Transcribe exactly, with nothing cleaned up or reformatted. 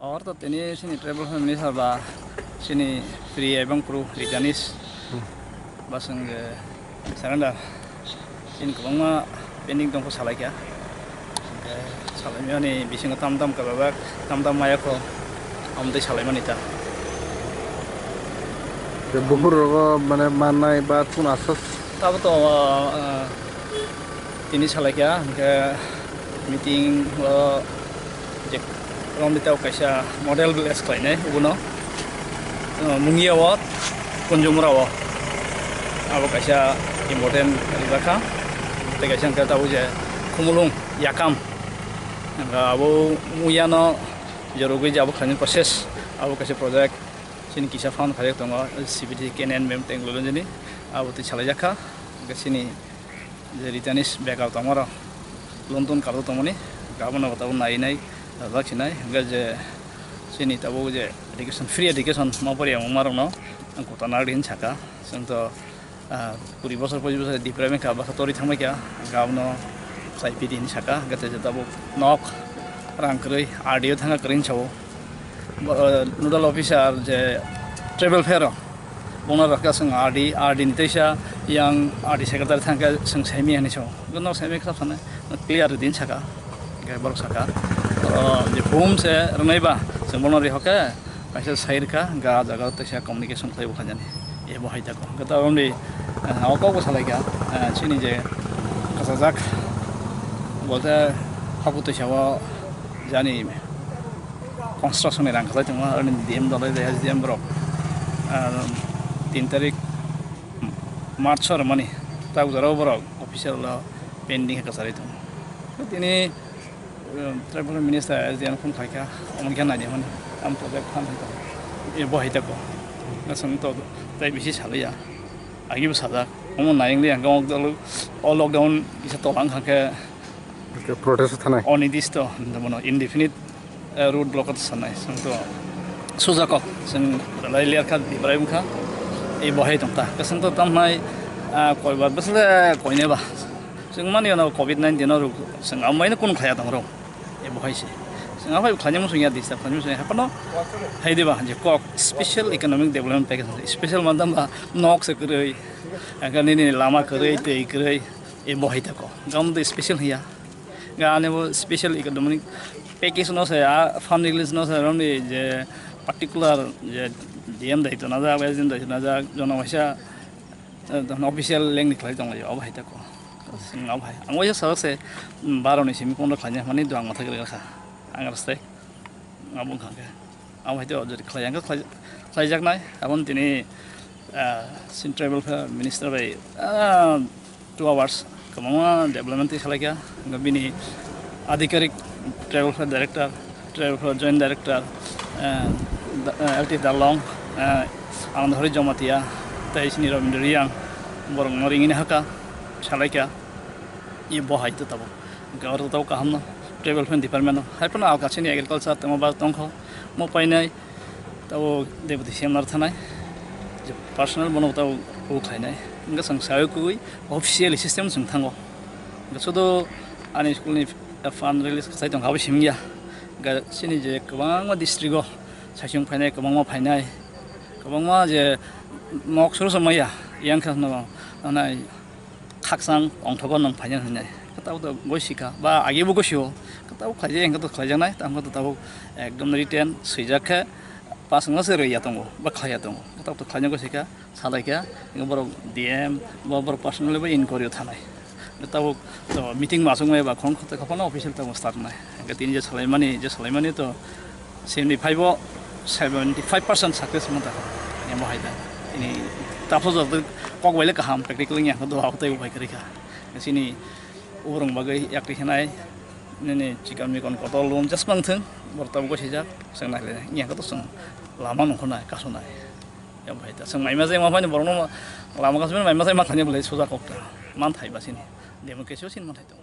Or to tini sini tribal family sar ba sini Pri ebong Kru Ritanis ba song je surrender sini kwbangma pending tongkho salai kha. Hingke salai mani bisingo tam tam kwbabak tam tam maya kho amtwi salai mani ta. Je buphur rogo mane mannai ba chuna sos. Tabo to, ah, tini salai kha, hingke meeting o je romdi tabo kaisa model village khlainai, ubono, ah, Mungia o, Kunjumura o. Abo kaisa important rijak kha. Tei kaisa hingke tabo je Khumulwng, Yakam. Hingke abo Mungia no jorogwi je abo khlainai process, abo kaisa project. Chini kisa fund khaijak tongo, C B T K N N M M Bangalore ni, abo twi salai jak kha. Hingke chini je Ritanis bekar tongma rok, loan ton karwi tongmani, abono bo tabuk nai nai rwjak sinai. Hingke je chini tabuk je education, free education ma poriya wngma rokno ang kota nardi hin saka. Chwng to, ah, kuri bosor, pochis bosor deprive wngkha, bwkha torwi thangbai kha, hingke abono chai pidi hin saka. Hingke je tabuk nok rang kwrwi, R D O thangkha kwrwi hin sao. Bo, eh, nodal officer je tribal fair o, bono rwkha chwng R D, R D ni teisa yang R D secretary thangkhe chwng saimanya hinwi sao. Bono saimanya khe sanai clear din saka, hingke borok saka, o, je boom se rwnai ba chwng bono rihokhe kaisa sai rwkha, hingke ah jaga o teisa communication khlai bo khaijani. E bo hai tako. Hingke tabuk ni, eh, o kok bo salai kha, eh, chini je kasajak, bo je habu teisa o jani construction ni rang kwchai tongma, ani D M dalai bai S D M borok, ah, tin tarik March o rwmani, tak jora o borok official o pending khe kwcharwi tongo. Tini, um, tribal minister S D M phone khaikha, omo khe naidi hwnwi, ang project phan hai tongo. E bo hai tako. Aswng to tei bisi salaiya. Agi bo sajak. Omo nai wngli ang o lockdown kisa tolang kha khe Hingke protest thanai. Onidisto, bono indefinite, eh, road block sanai. Chwng to suja kok, chwng belai ler kha, dibrai wngkha, e bo hai tongkha. Chwng to tamhai, ah, koibar bwsle koineba. Chwng mani ano covid nineteen o rok, chwng amaino kun khaya tong rok. E bo hai se. Chwng aphai khlainai muchung ya disa, khlainai muchung ya. Haphano hai diba, je kok special economic development package, special mantam ba nok se kwrwi, nini lama kwrwi, tei kwrwi, e bo hai tako. Gam de special hiya. Ga ani bo special economic package no se, a fund release no se, romni je particular je D M daitw najak, S D M daitw najak, jono waisa, eh, official lengni khlai tonglaio, abo hai tako. Chwng abo hai. Ang waisa sajak se, mm, baro ni simi pondro khlaina hwnmani do ang mwthai kwrwi kha. Ang rastai. Abo wngkha khe. Abo hai to jodi khlai, ang khe khlai, khlaijaknai. Aboni tini, ah, sin tribal affairs minister bai, ah, two hours kwbangma development twi salai kha. Hwnkhe bini adhikarik tribal affairs director, tribal affairs joint director, ah, da-, ah, L T Darlong, ah, Anand Hari Jamatia, tei sini Rabindra Reang, borokno ringini hakha, salai kha. I bo hai to tabuk. Hwnkhe oro tabuk kaham no, tribal affairs department no. Hai phano alka chini agriculture tongma ba tongkho, mo painai. Tabo deputy C M nar thanai, je personal bono tabo khlainai. Hingke chwng sawi kwrwi officially system chwng thango. Hingke sudu ani school ni fund release kwchai tongkha abo simya. Hingke chini je kwbangma district o saichung phainai, kwbangma phainai, kwbangma je nok suru sumaya yang khe no nai. Khakchang ongthogo nwng phainai hinwi. Khe tabuk to goi sika, ba age bo goi sio. Khe tabuk khlaijak, hwnkhe to khlaijaknai, tamo to tabuk ekdom written swijak khe, pasang no se rwya tongo, ba khlaiya tongo. Khe tabuk to khlaina goi sika, salai kha, hwnkhe borok D M, bo borok personally bo inquiry o thanai. Khe tabuk to meeting masuk mai ba khorang khe phano official tabuk start nai. Hwnkhe tini je salaimani, je salaimani to, seventy five o seventy five percent success wngkha. Emo hai da. Ini tapso jor kok bai le kaham practical wngya khe do hao tei upai kwrwi kha. Sini ubrung bagwi yakri khenai nini chikon mikon kotor loan just mang thung. Bor tabuk sijak seng nai le. Nya khe to seng lama nongkhonai kasonai. Emo hai da. Seng maima jai ma phani borok no lama kasonai maima jai ma thani bole suja kok ta. Man thai ba sini. Democracy o sini man thai to.